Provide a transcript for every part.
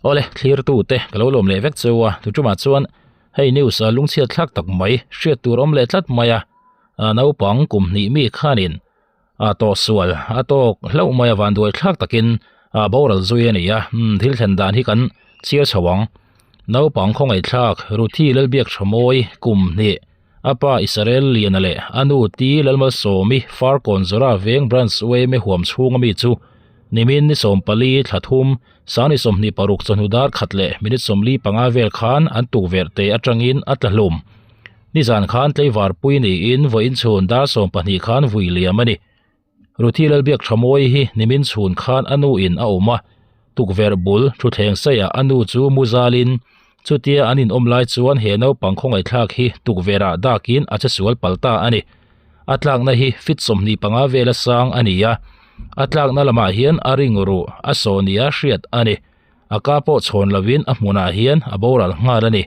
Awle, thlirtute ka lo lawm leh vek cheu a, tuṭumah chuan hei news a lungchhiat thlak tak mai hriat tur awm leh tlat mai a, naupang kum hnih mi khanin a tawhsual a tawk hlauh mai a vanduai thlak takin a boral zui a ni a, thil thlen dan hi kan chhiar chho ang. Naupang khawngaihthlak Ruthi Lalbiak Thamawi kum hnih A pa Israel Liana leh a nu Ti Lalmalsawmi Farkawn Zora Veng Branch Uaime huam chhunga mi chu nimin ni 14 thla thum sangni 26 chawhnu dar khat leh minute 45 vel khan an tukverh te atangin a tla hlum. Nizan khan tleivar pui niin vawiin chhun dar 12 khan vui liam a ni. Ruthi Lalbiak Thamawi hi nimin chhun khan a nu in a awm a, tukverh bul thutthleng saiah a nu chu mu zalin chutia an inawm lai chuan he naupang khawngaihthlak hi tukverhah dakin a che sual pal ta a ni. A tlakna hi fit 25 vela sang a ni a, a tlakna lamah hian a ring ruh a saw nia hriat a ni. A ka pawh chhawn lovin a hmunah hian a boral nghal a ni.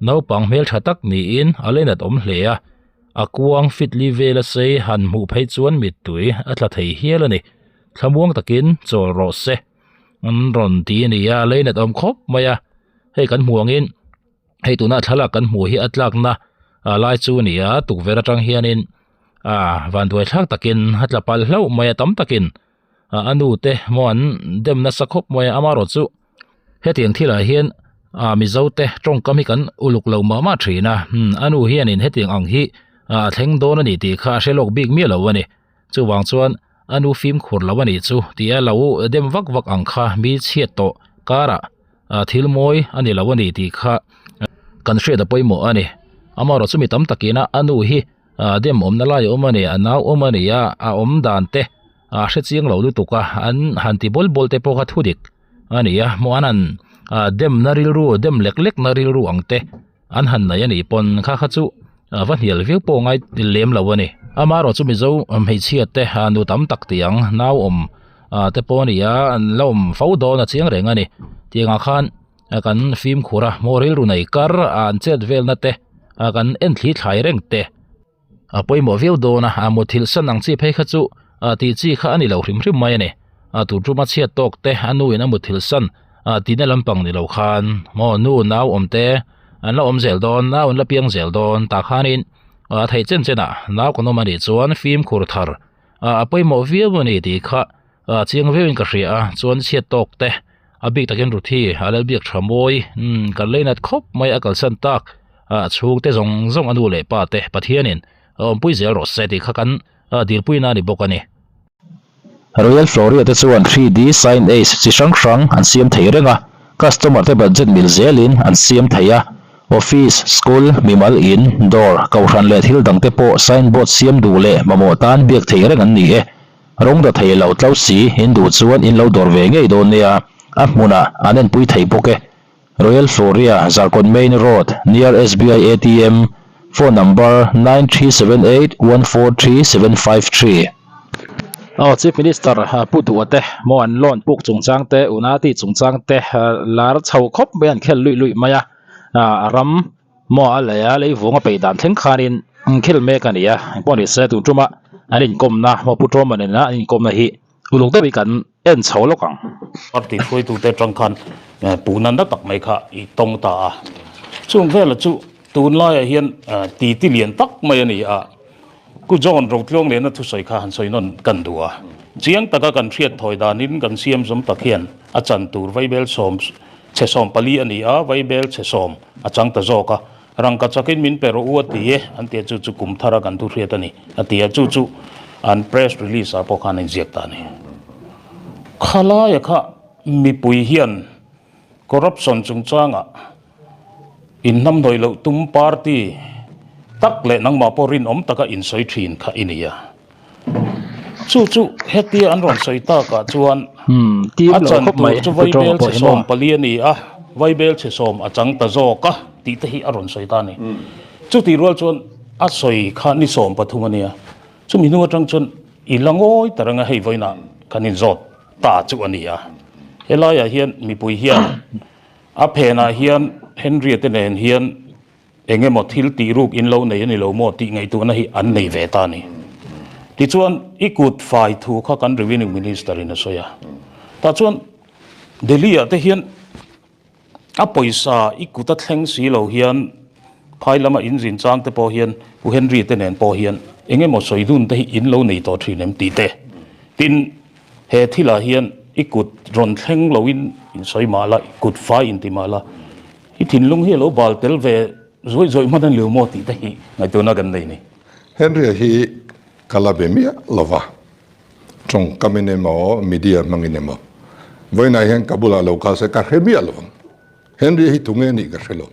Naupang hmeltha tak niin a leinat awm hle a. A kuang fitli vela sei han hmuh phei chuan mittui a tla thei hial a ni. Thlamuang takin chawl rawh se. An rawn ti a ni a, leinat awm khawp mai a. Hei kan hmuh angin hei tuna thlalak kan hmuh hi a tlakna lai chu a ni a, tukverh atang hianin ah vanduai thlak takin a tla palh hlauh mai a tam takin a nu te maw an dem nasa khawp mai a, amaherawhchu Hetiang thilah hian ah Mizo te tawngkam hi kan uluk lo mah mah thin a, umm a nu hianin hetiang ang hi ah a thleng dawn a ni tih kha a hre lawk bik miah lo a ni. Chuvang chuan a nu fimkhur lo a nih chu tih a lo dem vak vak ang kha mi chhiat tawh karah ah thil mawi a ni lo a ni tih kha kan hriat a pawimawh a ni. Amaherawhchu mi tam takin a a nu hi ah dem awmna lai a awm a ni, a nau awm a ni a, a awm dan te a hre chiang lo lutuk a, an han ti bawl bawl te pawh kha thudik. A ni a, hmuh an han demna rilru, dem lek lek na rilru ang te an han nei a nih pawn kha kha chu va hnial viau pawh ngai lem lo a ni. Amaherawh chu Mizo hmeichhia te nu tam tak tih ang nau awm te pawh a ni a, an la awm fo dawn a chiang reng a ni. Tiangah khan kan fimkhur a, hmuh rilru nei kar an chet velna te kan en thli thlai reng te. A pawimawh viau dawn a, a muthilh san ang chi phei kha chu tih chi kha a ni lo hrim hrim mai a ni. A tur tuma chhiat tawk te, a nu in a muthilh san tihna lampang ni lo khan maw nu nau awm te an la awm zel dawn, nau an la piang zel dawn tah khanin a theih chen chen ah nau kan awm a nih chuan fimkhur thar a pawimawh viau a ni tih kha chiang viau in ka hria a, chuan chhiat tawk te a bik takin Ruthi a Lalbiak tha mawi kan leinat khawp mai a kalsan tak a chhungte zawng zawng a nu leh pa te Pathianin a awmpui zel rawh se tih kha kan dilpui na a ni bawk a ni. Royal Floria te chuan 3D sign ace chi hrang hrang an siam thei reng a, customer te budget mil zelin an siam thei a. Office, school, mimal in, dawr, kohhran leh thil dang te pawh signboard siam duh leh mamawh tan biak thei reng an ni e. Rawng da thei lo tlo si, in duh chuan in lo dawr ve ngei dawn nia, a hmunah an enpui thei bawk e. Royal Floria, Zarkawt Main Road, near SBI ATM, phone number, 9378143753. Aw Chief Minister Pu Duha te maw an loan puk chungchang te Unati chungchang te lar chho khawp mai an khel luih luih mai a, a ram maw a lei a lei vung a peih dan thleng khanin an khel mek a ni a, engpawh ni se tun tuma an inkawmna maw Pu Tawma nena an inkawmna hi Uluk deuh hi kan en chho lawk ang. Party hruaitute atang khan puhna na tak mai kha i tawng ta a. Chung vela chu tunlaiah hian titi lian tak mai a ni a. Ku John Rotluang lehna thusawi kha han sawi nawn kan duh a. Chiang taka kan hriat thawi danin kan siam zawm tak hian a chan tur vaibel sawm chhe 14 a ni a, vaibel chhe sawm a chang ta zawk a. Rangka chakin min pe rawh u a ti e, an ti a, chu chu kum thara kan thu hriat a ni a ti a, chu chu an press release ah pawh khan a inziak ta a ni. Khalaia kha mipui hian corruption chungchangah inhnamhnawih loh tum party tak leh nangmah pawh rinawm taka insawi thin kha i ni a. Chu chu hetia an rawn sawi takah chuan a chan tur chu vaibel chhe 14 a ni a, vaibel chhe sawm a chang ta zawk a tih te hi a rawn sawi ta a ni. Chutih rual chuan a sawi kha ni 13 a nia, chumi hnu atang chuan i la ngawi ta reng a, hei vawiinah kan inzawt ta chu a ni a. Helaiah hian mipui hian a phenah hian Henry-a te nen hian Eng emaw thil tih ruk in lo nei a ni lo maw tih ngaihtuahna hi an nei ve ta a ni. Tichuan, i kut fai thu kha kan Revenue Minister in a sawi a. Tah chuan Delhi ah te hian A pawisa i kut a thleng si lo hian phai lama in zin chang te pawh hian Pu Henry te nen pawh hian eng emaw sawi dun te hi in lo nei tawh thin em tih te. Tin, he thilah hian i kut rawn thleng loin in sawi mah la, i kut fai in ti mah la, i thinlung hi a lo bal tel ve zuaih zuaih hman a ni lo maw tih te hi ngaihtuahna kan nei a ni. Henry-a hi ka la be miah lo va. Tawngkamin emaw, media hmangin emaw, vawiinah hian ka bulah lo kal se ka hre miah lo ang. Henry hi tunge nih ka hre lo.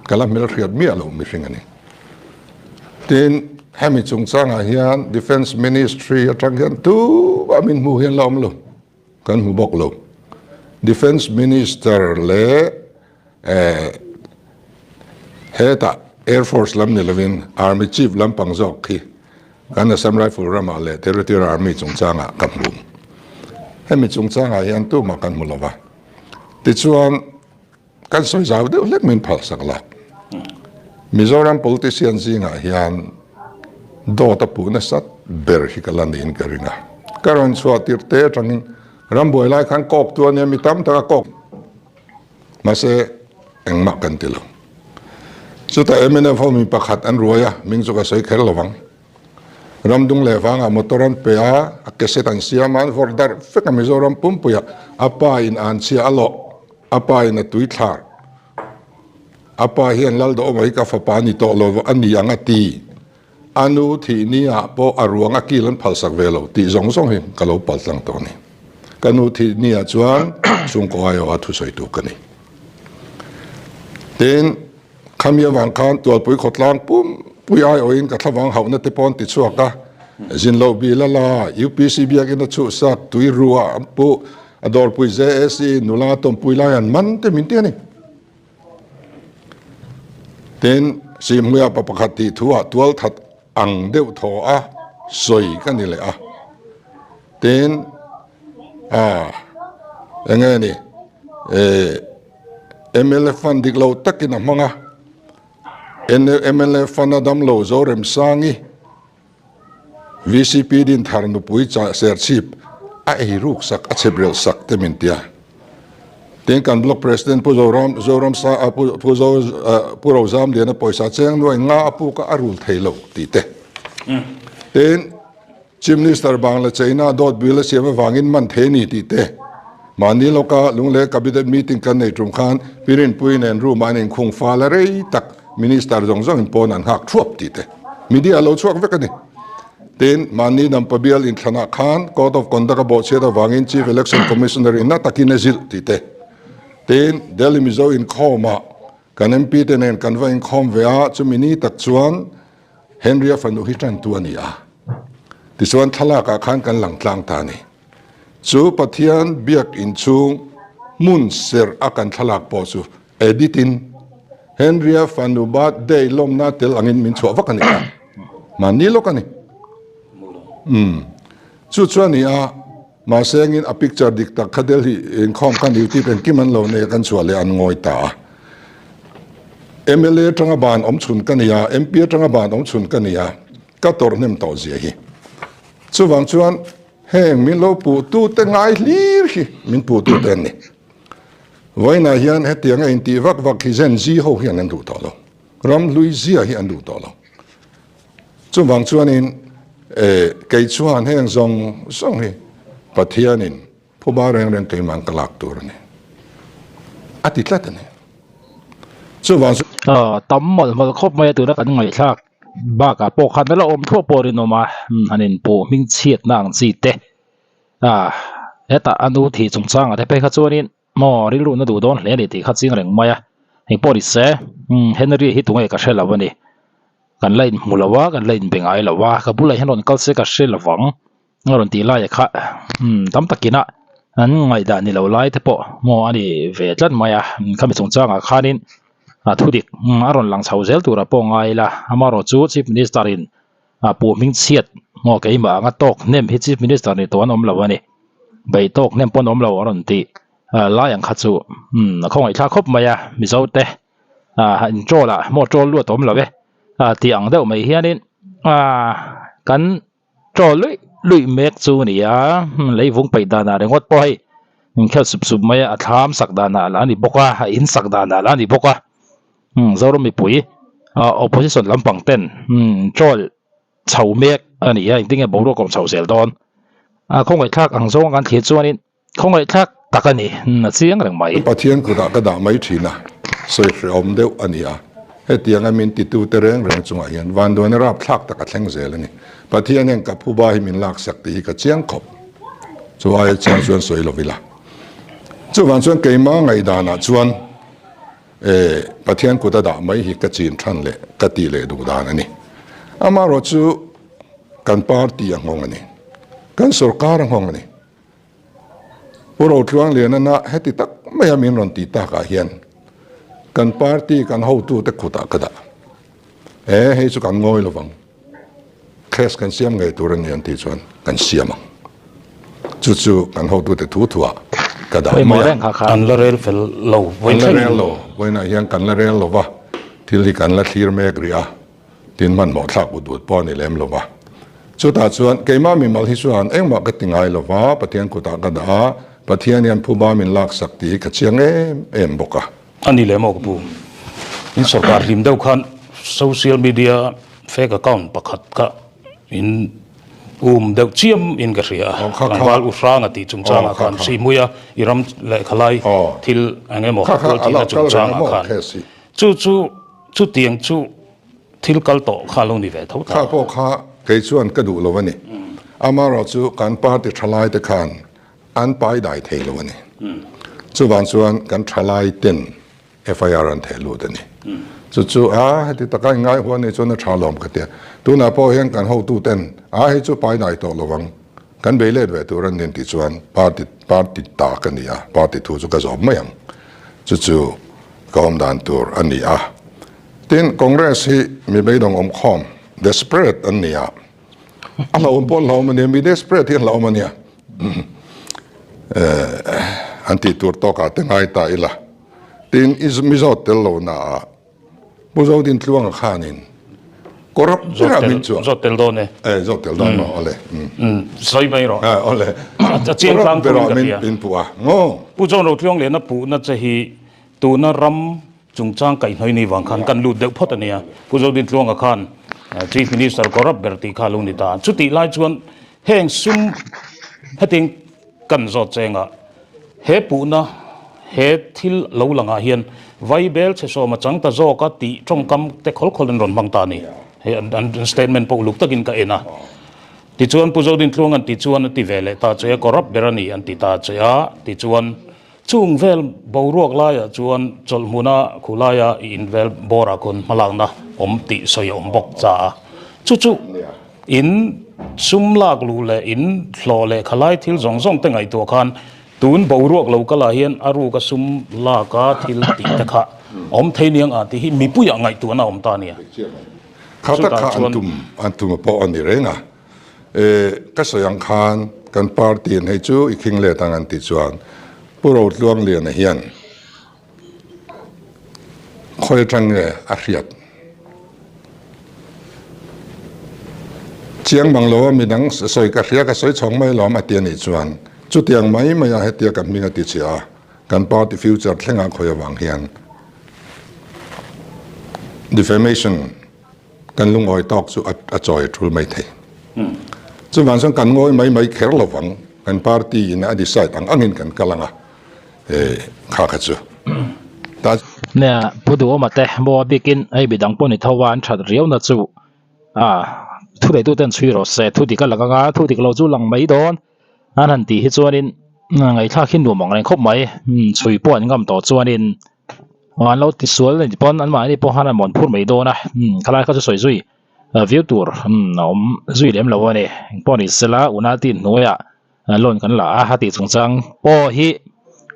Ka la hmelhriat miah lo mihring a ni. Tin, hemi chungchangah hian Defence Ministry atang hian tumah min hmuh hian la awm lo. Kan hmu bawk lo. Defence Minister leh Hetah Air Force lam ni lovin Army Chief lampang zawk khi kan Assam Rifle ramah leh Territorial Army chungchangah ka hmu. Hemi chungchangah hian tumah kan hmu lova. Tichuan kan sawi zau deuh hlek min phalsak la. Mizoram politician zingah hian dawt a puh nasat ber hi ka la niin ka ring a. Ka rawn chhuah tirh te atangin rambuai lai khan kawk tu ania mi tam tak a kawk. Mahse, engmah kan ti lo. Chutah mnf ho mi pakhat an ruai a, hming chu ka sawi kher lo vang. Ramdung leh vangah motor an pe a, a cassette an siam a, an vawrh darh vek a Mizoram pumpuiah a pa in an chhia a lawh, a pa in a tui thlar. A pa hian Laldawhawma hi ka fapa a ni tawh lo a ni ang a ti. A nu thih ni ah pawh a ruang a kil an phalsak ve lo tih zawng zawng hi ka lo pal tlang tawh a ni. Ka nu thih ni ah chuan chhungkaw aiawha thusawitu ka ni. Tin, khami avang khan Tualpui khawtlang pumpui aiawhin ka thlavang hauhna te pawh an ti chhuak a, Zinloh bil a la, UPC biakin a chhuhsak, tui ruah an puh, a dawrpui JAC nula tawmpui lai an man te min ti a ni. Tin, Sihhmuia pa pakhat tih thuah tualthat ang deuh thaw a sawi ka ni leh a. Tin, ah, eng nge ni, eh, mla fund dik lo takin a hmang a, mla fund a damlo Zoremsangi, VCP Dinthar nupui Serchhip a ei ruk sak a chhep rel sak te min tia. Tin kan Block President Pu Zoram Zoram sa Pu Pu Zo Pu Rozam Liana pawisa cheng nuai nga a puk a a rul thei lo tih te. Tin Chief Minister Bangla China dawt bill a siam avangin man thei a ni tih te. Mahni lawka Lunglei Cabinet meeting kan nei tum khan Pi Rinpui nen room ah an inkhung fal a rei tak Minister zawng zawngin pawn an nghak thuap tih te media a lo chhuak vek a ni. Tin, mahni Dampa bial inthlanah khan Code of Conduct a bawhchhiat avangin Chief Election Commissioner in na takin a zilh tih te. Tin, Delhi Mizo inkhawmah kan MP te nen kan va inkhawm ve a, chumi ni tak chuan Henry-a fanu hi tantu a ni a. Tichuan thlalakah khan kan lang tlang ta a ni. Chu Pathian biak inchhung hmun serh a kan thlalak pawh chu edit in Henry-a fanu birthday lawmna tel angin min chhuah vak a ni a, mahni lawk a ni. Umm chu chu a ni a, mahse engin a picture dik tak kha Delhi inkhawm khan YouTube engkim an lo nei a kan chhuah leh an ngawi ta a. Mla atanga ban awm chhun ka ni a, MP atanga ban awm chhun ka ni a, ka tawrh hnem tawh zia hi. Chuvang chuan heng min lo puh tute ngai hlir hi min puh tute an ni. Vawiinah hian hetianga intih vak vak hi Gen Z ho hian an duh tawh lo. Ram hlui zia hi an duh tawh lo. Chuvang chuanin kei chuan heng zawng zawng hi Pathianin phuba reng reng keimah ka lak tur a ni. A ti tlat a ni. Chuvang chu. Tam mawlh mawlh khawp mai a tuna kan ngaihthlak bakah pawh khan a la awm thuah pawh rinawm a, han inpuh hmingchhiatna ang chi te. Ah, hetah a nu thih chungchangah te phei kha chuanin maw rilru na duh dawn hle a ni tih kha ching reng mai a, engpawh ni se umm Henry hi tunge ka hre lo a ni, kan la inhmu lo a, kan la inbe ngai lo a, ka bulah hian rawn kal se ka hre lo vang a rawn tih lai kha umm tam takin a an ngaihdah ni lo lai te pawh maw a ni ve tlat mai a, khami chungchangah khanin a thudik a rawn lang chho zel turah pawh ngai ila amaherawhchu Chief Minister in A puh hming chhiat maw keimah anga tawk hnem hi Chief Minister ni tawh an awm lo a ni. Beih tawk hnem pawh an awm lo a rawn tih lai ang kha chu a khawngaihthlak khawp mai a, Mizo te in troll ah maw troll luat a awm lo e tih ang deuh mai hianin kan troll luih luih mek chu a ni a, leivung peih danah ringawt pawh hei. Inkhel sup sup mai a, a thlam sak danah lah a ni bawk a, a in sak danah lah a ni bawk a, umm Zoram mipui ah opposition lampang ten umm troll chho mek a ni a, engtin nge boruak a awm chho zel dawn a khawngaihthlak ang zawng a kan thlir chuanin khawngaihthlak tak a ni a chiang reng mai. Pathian kutah ka dah mai thin a, sawi hrehawm deuh a ni a, hetianga min titute reng reng chungah hian vanduaina rapthlak tak a thleng zel a ni. Pathian hian ka phuba hi min laksak tih hi ka chiang khawp. Chu aia chiang chuan sawi lo ila. Chuvang chuan keimah ngaihdanah chuan e Pathian kut a dah mai hi ka chin than leh ka tih leh duh dan a ni. Amaherawh chu kan party a nghawng a ni. Kan sorkar a nghawng a ni. Pu Rotluangliana na heti tak maia min rawn tih takah hian kan party kan hotute kutah ka dah. E hei chu kan ngawi lovang. Case kan siam ngei tur a ni an tih chuan kan siam ang. Chu chu kan hotute thu thuah ka dah mai a. Kan la rel fel lo. Kan la rel lo. Vawiinah hian kan la rel lo va, thil hi kan la thlir mek rih a, tin hmanhmawh thlak ut ut pawh a ni lem lo va. Chutah chuan keimah mimal hi chuan engmah ka ti ngai lo va, Pathian kutah ka dah a, Pathian hian phuba min laksak tih hi ka chiang em em bawk a. A ni lem aw ka pu. In sorkar hlim deuh khan social media fake account pakhat kha in um deuh chiam in ka hria a. Tlangval u hrang a tih chungchangah khan Sihmuia i ram lehkha lai thil eng emaw tual thihna chungchangah khan chu chu chutiang chu thil kal tawh kha lo ni ve tho ta. Kha pawh kha kei chuan ka duh lo a ni. Amaherawhchu kan party thalai te khan An pai dai thei lo a ni. Chuvang chuan kan thalai ten FIR an theh lut a ni. Chu chu a heti taka in ngai huan ni chuan a tha lawm ka tia. Tunah pawh hian kan hotu ten a hei chu pai dai tawh lo ang. Kan bei let ve tur an ni an tih chuan party party ta ka ni a, party thu chu ka zawm mai ang. Chu chu ka awm dan tur a ni a. Tin, Congress hi mi beidawng awm khawm, desperate an ni a. A hlauhawm pawh a hlauhawm a nia, mi desperate hi an hlauhawm a nia. An tih tur tawkah te ngai ta ila. Tin, mi zawt tel lo naah Pu Zodintluanga khanin corrupt berah min chuah. Zawt tel dawn e. E, zawt tel dawn maw, awle. Sawi mai rawh. Awle. A chiang tlang thuin ka hria. Min puh a, ngaw. Pu John Rotluangliana puhna che hi tuna ram Chungchang kaihhnawih ni vang khan kan lut deuh phawt a nia. Pu Zodintluanga khan Chief Minister corrupt ber tih kha a lo ni ta. Chutih lai chuan heng sum hetiang kan zawt chengah he puhna he thil lo langah hian Vaibel chhe sawm a chang ta zawk a tih tawngkam te khawl khawl an rawn hmang ta a ni. Hei an statement pawh uluk takin ka en a. Tichuan Pu Zodintluanga'n tichuan a ti ve leh ta che a, corrupt ber a ni an ti ta che a, tichuan Chung vel boruak laiah chuan chawlhhmuna khulaia i invel bawrah khawn hmalakna awm tih sawi a awm bawk cha a. Chu chu in sum lak luh leh in hlawh leh khalai thil zawng zawng te ngaihtuah khan tun boruak lo kalah hian a ruka sum laka thil tih te kha awm thei niang a tih hi mipuiah ngaihtuahna a awm ta a nia. Kha tak kha an tum an tum a pawh a ni reng a. E, ka sawi ang khan kan party in hei chu i khing let ang an tih chuan Pu Rotluangliana hian khawi atang nge a hriat chiang mang lo a midang sawi ka hria ka sawi chhawng mai lawm a ti a nih chuan chutiang mai mai a hetia ka hming a ti chhia a kan party future thlengah khawi avang hian defamation Kan lungawi tawk chu a chawi a tul mai thei. Chuvang chuan kan ngawi mai mai kher lo vang, kan party in a decide ang angin kan kal ang a, kha kha chu. Ta. Nia, Pu Duhawma te maw a bikin hei midang pawh ni tho a an that riau na chu a thu neitu ten chhui rawh se, thu dik a lang anga thu dik lo chu lang mai dawn an han tih hi chuanin ngaihthlak hi nuam ang reng khawp mai, chhui pawh an ngam tawh chuanin. An lo ti sual a nih pawn anmahni pawh khan an mawn phur mai dawn a khalai kha chu sawi zui viau tur a awm zui lem lo a ni engpawh ni sela unati hnuaiah loan kan la a a tih chungchang pawh hi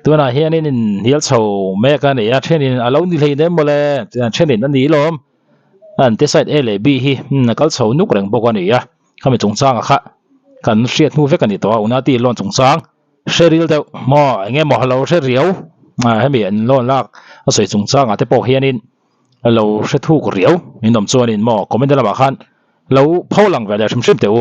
tunah hianin inhnial chho mek a ni a thenin a lo ni hleinem mawle thenin a ni lawm an ti side A leh B hi a kal chho nuk reng bawk a ni a khami chungchangah kha kan hriat hnu vek a ni tawh a unati loan chungchang. Hre ril deuh maw eng emaw lo hre riau ah hemi an loan lak a sawi chungchangah te pawh hianin lo hre thuk riau in awm chuanin maw comment lamah khan lo pho lang ve leh hrim hrim teh u.